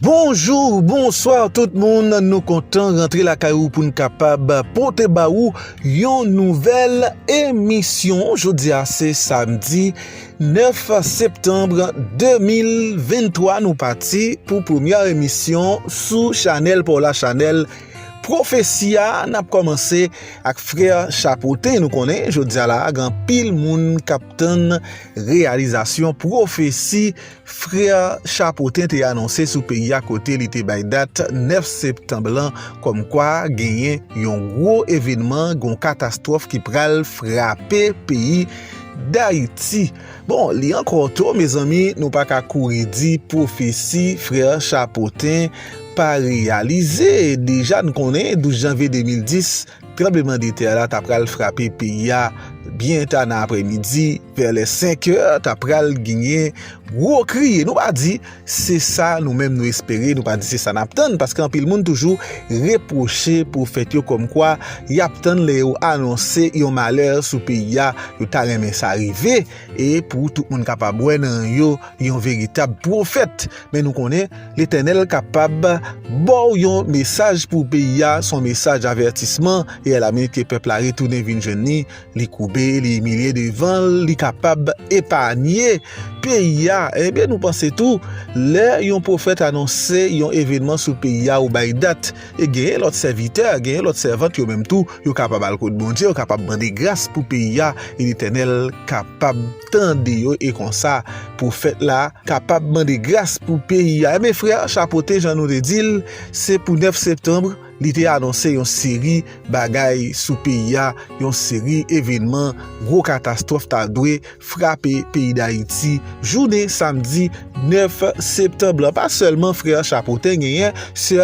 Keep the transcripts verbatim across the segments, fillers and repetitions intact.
Bonjou, bonswa tout moun. Nou kontan rantre lakay ou pou n kapab pote ba ou yon nouvèl emisyon. Jodi a se samdi nèf septanm de mil venntwa. Nou pati pou premyè emisyon sou chanèl pa w la, chanèl Pwofesi a. N ap kòmanse ak frè Chapoten. Nou konnen jodi a la, gen anpil moun k ap tann reyalizasyon pwofesi frè Chapoten te anonse sou peyi a, kote li te bay dat nèf septanm lan, kòmkwa genyen yon gwo evènman, yon katastwòf ki pral frape peyi Dayiti. Bon, li ankò to, mezanmi, nou pa ka kouri di pwofesi frè Chapoten pa reyalize. Deja, n konnen douz janvye de mil dis, tranblemanntè la ta pral frape peyi a byen ta nan aprèmidi, vè lè senk è, ta pral genyen gwo kriye. Nou pa di se sa nou menm nou espere, nou pa di se sa n ap tann, paske anpil moun toujou repwoche pwofèt yo kòmkwa y ap tann lè yo anonse yon malè sou peyi a, yo ta renmen sa rive, e pou tout moun kapab wè nan yo yon veritab pwofèt. Men nou konnen Letènèl kapab ba w yon mesaj pou peyi a, se yon mesaj avètisman, e a la minit ke pèp la retounen vin jwenn li, li koube, li imilye devan l, li kapab epanye peyi a. Ebyen, nou panse tou, lè yon pwofèt anonse yon evènman sou peyi a ou bay dat, e genyen lòt sèvitè, genyen lòt sèvant yo menm tou, yo kapab al kot Bondye, yo kapab mande gras pou peyi a, e Letènèl kapab tande yo, e konsa, pwofèt la kapab mande gras pou peyi a. Ebyen, frè Chapoten, jan nou te di l, se pou nèf septanm, li te anonse yon seri bagay sou peyi a, yon seri evènman, gwo katastwòf ta dwe frape peyi Dayiti jounen samdi nèf septanm lan. Pa sèlman frè Chapoten, genyen sè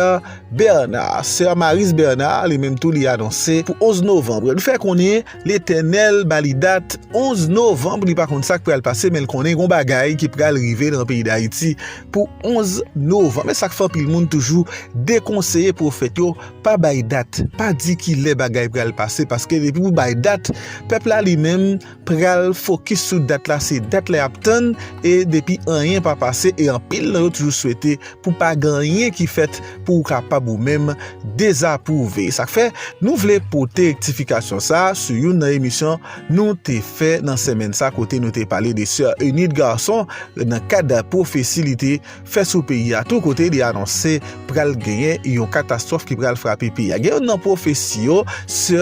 Bernard, sè Maris Bernard, li menm tou li anonse pou onz novanm. Li fè konnen Letènèl ba li dat onz novanm, li pa konn sa k pral pase, men l konnen gon bagay ki pral rive nan peyi Dayiti pou onz novanm. E sa k fè anpil moun toujou dekonseye pwofèt yo, pa bay dat, pa di ki lè bagay pral pase, paske depi ou bay dat, pèp la li menm pral fokis sou dat la, se dat la y ap tann, e depi anyen pa pase, e anpil nan yo toujou swete pou pa gen anyen ki fèt pou ou kapab ou menm dezapwouve. Sa k fè nou vle pote rektifikasyon sa a sou youn nan emisyon nou te fè nan semèn sa, kote nou te pale de sè Enid Garçon nan kad pwofesi li te fè sou peyi a tou, kote li anonse pral genyen yon katastwòf ki pral frape peyi a. Gen youn nan pwofesi yo, sè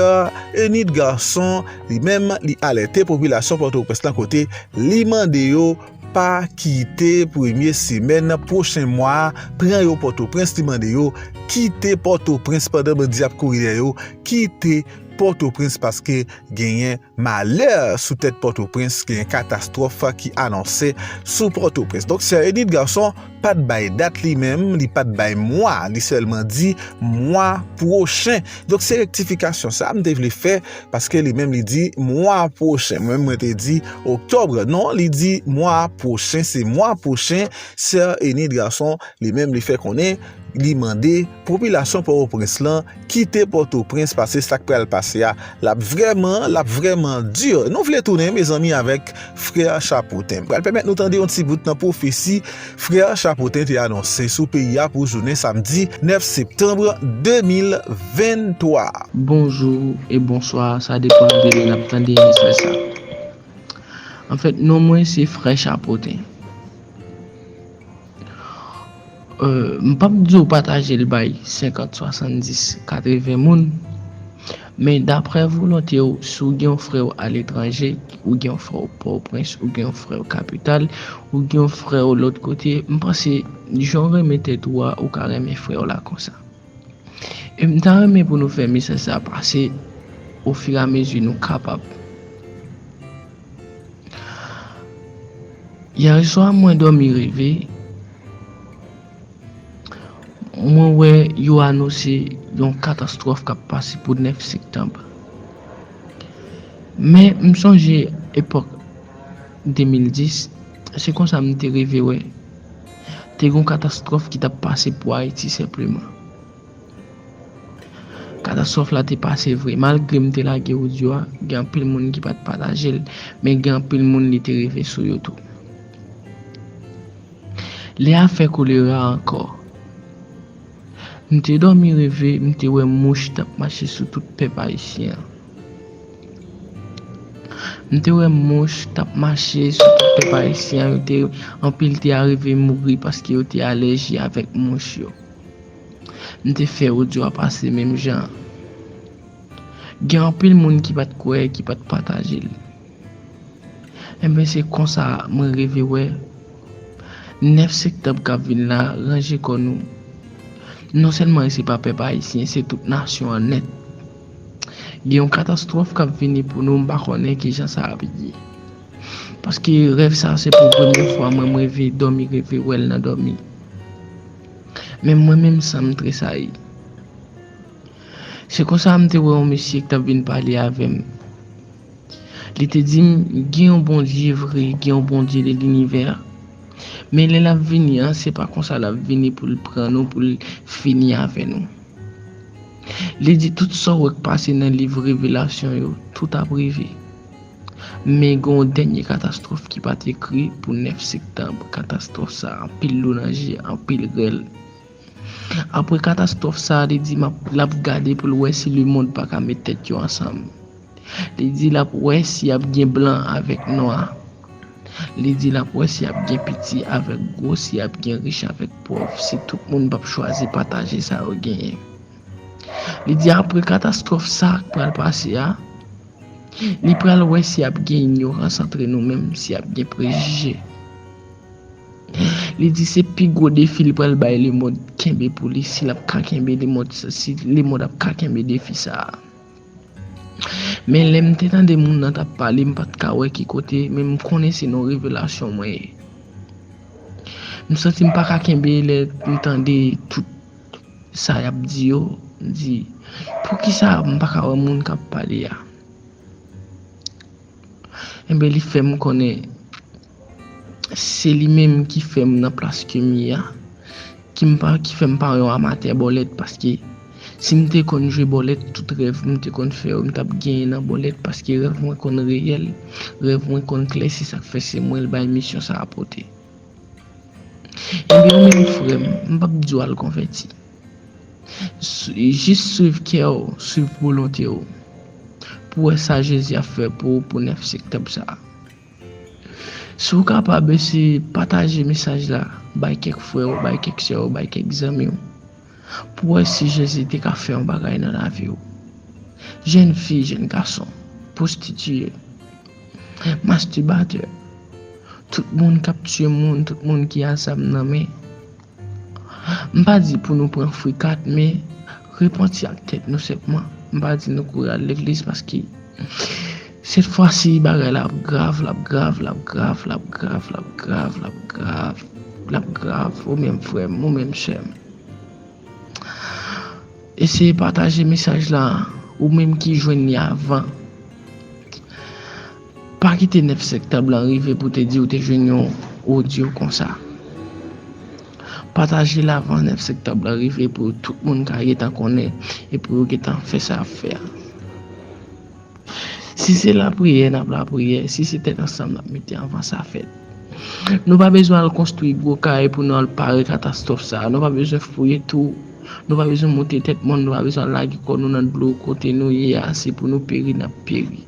Enid Garçon, li menm, li alète popilasyon Pòtoprens lan, kote li mande yo pa kite premye semèn pwochen mwa a, pran yo Pòtoprens, li mande yo kite Pòtoprens pandan bandi ap kouri dèyè yo, kite Pòtoprens paske genyen malè sou tèt Pòtoprens, genyen katastwòf ki anonse sou Pòtoprens. Donk, sè Enid Garçon pa t bay dat li menm, li pa t bay mwa, li sèlman di mwa pwochen. Donk, se rektifikasyon sa a m te vle fè, paske li menm li di mwa pwochen. Mwen menm, mwen te di oktòb. Non, li di mwa pwochen, se mwa pwochen. Sè Enid Garçon, li menm, li fè konnen li mande popilasyon Pòtoprens lan kite Pòtoprens, paske sa k pral pase a, l ap vrèman, l ap vrèman di. Nou vle tounen, mezanmi, avèk frè Chapoten. M pral pèmèt nou tande yon ti bout nan pwofesi frè Chapoten te anonse sou peyi a pou jounen samdi nèf septanm de mil venntwa. Bonjou e bonswa, sa depann de lè n ap tande mesaj sa. Anfèt, non mwen se frè Chapoten. Euh, m p ap di w pataje l bay senkant, swasanndis, katreven moun, men daprè volonte w, si w gen yon frè w aletranje, ou gen yon frè w Pòtoprens, ou gen yon frè w kapital, ou gen yon frè w lòt kote, m panse, jan w renmen tèt ou a, ou ka renmen frè w la konsa. E m ta renmen pou nou fè mesaj sa a pase ofiramezi nou kapab. Yè swa, mwen dòmi rive, mwen wè yo anonse yon katastwòf k ap pase pou nèf septanm. Men, m sonje epòk de mil dis, se konsa m te rive wè. Te gen yon katastwòf ki t ap pase pou Ayiti senpleman. Katastwòf la te pase vre. Malgre m te lage odyo a, gen anpil moun ki pa t pataje l, men gen anpil moun li te rive sou yo tou. Lè afè kolera ankò, M te dòmi reve, m te wè mouch t ap mache sou tout pèp ayisyen an. M te wè mouch t ap mache sou tout pèp ayisyen an, yo te, anpil te arive mouri paske yo te alèji avèk mouch yo. M te fè odyo a pase menm jan. Gen anpil moun ki pa t kwè, ki pa t pataje l. Enben, se konsa mwen reve wè nèf septanm k ap vin la, ranje kò nou. Non sèlman se pa pèp ayisyen, se tout nasyon an nèt. Gen yon katastwòf k ap vini pou nou, m pa konnen kijan sa ap ye. Paske rèv sa se pou premye fwa mwen m reve, dòmi reve wè l nan dòmi. Men mwen menm san m tresayi. Se konsa m te wè yon mesye ki t ap vin pale avè m. Li te di m, gen yon Bondye vre, gen yon Bondye de linivè. Men lè l ap vini an, se pa konsa l ap vini pou l pran nou, pou l fini avè nou. Li di tout sa w wè k pase nan liv Revelasyon yo, tout ap rive. Men gen yon dènye katastwòf ki pa t ekri pou nèf septanm. Katastwòf sa a, anpil lou nan je, anpil rèl. Apre katastwòf sa a, li di m ap, l ap gade pou l wè si lemonn pa ka met tèt yo ansanm. Li di l ap wè si ap gen blan avèk nwa. Li di l ap wè si ap gen piti avèk gwo, si ap gen rich avèk pòv, si tout moun p ap chwazi pataje sa yo genyen. Li di apre katastwòf sa k pral pase a, li pral wè si ap gen inyorans antre nou menm, si ap gen prejije. Li di se pi gwo defi li pral bay lemonn kenbe pou li, si l ap ka kenbe lemonn, si lemonn ap ka kenbe defi sa a. Men lè m te tande moun nan t ap pale, m pa t ka wè ki kote, men m konnen se nan revelasyon mwen ye. M santi m pa ka kenbe lè m tande tout sa y ap di yo, m di, poukisa m pa ka wè moun k ap pale a? Enben, li fè m konnen se li menm ki fè m nan plas ke m ye a, ki m pa, ki fè m pa yon amatè bòlèt, paske si m te konn jwe bòlèt, tout rèv m te konn fè yo, m t ap genyen nan bòlèt, paske rèv mwen konn reyèl, rèv mwen konn klè, se sa k fè se mwen l bay misyon sa a pote. Ebyen, ou menm frè m, m p ap di w al konvèti. Su-, jis swiv kè w, swiv volonte w, pou wè sa Jezi ap fè pou ou pou nèf septanm sa a. Si w kapab, eseye pataje mesaj la, bay kèk frè w, bay kèk sè w, bay kèk zanmi w, pou wè si Jezi te ka fè yon bagay nan lavi w. Jèn fi, jèn gason, pwostitiye, mastibatè, tout moun k ap tiye moun, tout moun ki a zam nan men. M pa di pou nou pran frikat, men repanti ak tèt nou senpman. M pa di nou kouri al legliz, paske sèt fwa si bagay la ap grav, l ap grav, l ap grav, l ap grav, l ap grav, l ap grav, l ap grav, ou menm frè m, ou menm sè m. Eseye pataje mesaj la, ou menm ki jwenn li avan. Pa kite nèf septanm lan rive pou te di ou te jwenn yon odyo konsa. Pataje l avan nèf septanm lan rive pou tout moun ka gentan konnen e pou yo gentan fè sa y ap fè a. Si se lapriyè, n ap lapriyè. Si se tèt ansanm, n ap mete anvan sa fèt. Nou pa bezwen al konstwi gwo kay pou nou al pare katastwòf sa a. Nou pa bezwen fouye twou. Nou pa bezwen moute tèt mòn. Nou pa bezwen al lage kò nou nan dlo kote nou ye a. Se pou nou peri, n ap peri.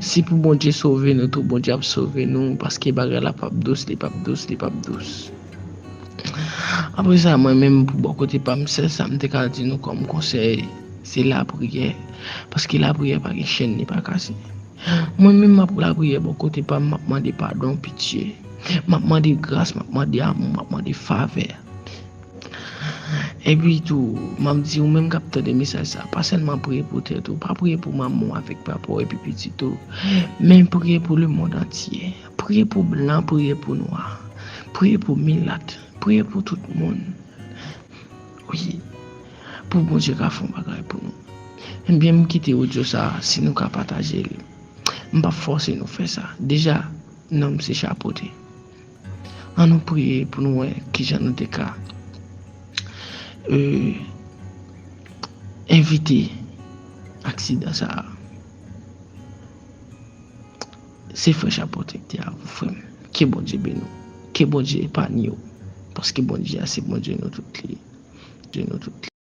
Si pou Bondye sove nou tou, Bondye ap sove nou, paske bagay la p ap dous, li p ap dous, li p ap dous. Apre sa, mwen menm, pou bò kote pa m, sèl sa m te ka di nou kòm konsèy, se lapriyè. Paske lapriyè pa gen chenn, li pa kase. Mwen menm, m ap lapriyè bò kote pa m, m ap mande padon, pitye. M ap mande gras, m ap mande amou, m ap mande favè. Epi tou, m ap di ou menm k ap tande mesaj sa, pa sèlman priye pou tèt ou, pa priye pou manman w avèk papa w epi pitit ou, men priye pou lemonn antye. Priye pou blan, priye pou nwa, priye pou milat, priye pou tout moun. Wi, pou Bondye ka fè yon bagay pou nou. Ebyen, m kite odyo sa a, si nou ka pataje li. M p ap fòse nou fè sa. Deja, non m se Chapote. Ann nou priye pou nou wè kijan nou te ka, e, evite aksidan sa a. Se frè Chapote ki te avè w, frè m. Ke Bondye beni w. Ke Bondye epanye w. Paske Bondye a se Bondye nou tout li ye. Bondye nou tout li ye.